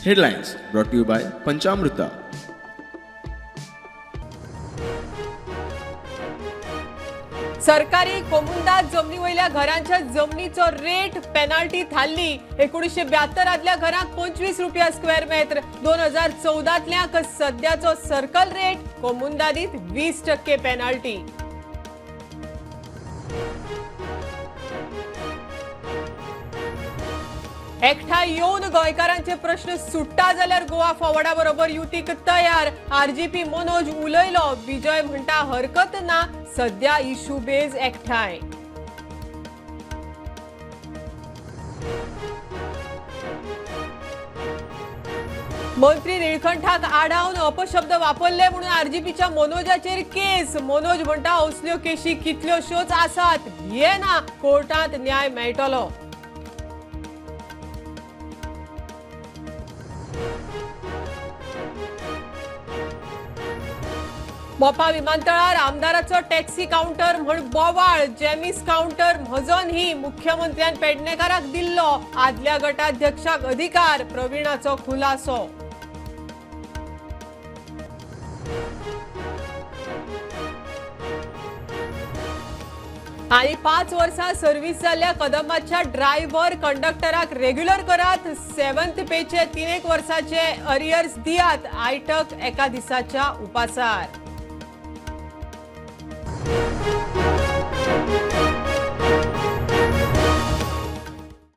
Headlines brought to you by Panchamruta. सरकारी कोमुंदाद जमनी वयल्या घरांच्या जमनीचो रेट पेनाल्टी थारली. 1972 आदल्या घरांक 25 रुपया स्क्वेअर मेत्र, 2014तल्यांक सद्याचो सर्कल रेट, कोमुंदादीत 20% पेनाल्टी. एकठांय येवन गोंयकारांचे प्रश्न सुट्टा जाल्यार गोवा फॉवर्डा बरोबर युतीक तयार. आरजीपी मनोज उलयलो. विजय म्हणटा हरकत ना, सध्या इशू बेज एकठांय. मंत्री निळकंठाक आडावन अपशब्द वापरले म्हणून आरजीपीच्या मनोजाचेर केस. मनोज म्हणटा असल्यो केशी कितल्योश्योच आसात, भियेना, कोर्टांत न्याय मेळटलो. मोपा विमानतळार आमदाराचो टॅक्सी काउंटर म्हण बोवाळ. जेमिस काउंटर म्हजो न्ही, मुख्यमंत्र्यान पेडणेकाराक दिल्लो. आदल्या गटाध्यक्षाक अधिकार, प्रवीणाचो खुलासो. आणि 5 वर्सां सर्व्हिस जाल्ल्या कदंबाच्या ड्रायव्हर कंडक्टराक रेग्युलर करात, 7th पेचे 3 वर्साचे अरियर्स दियात. आयटक एका दिसाच्या उपासार.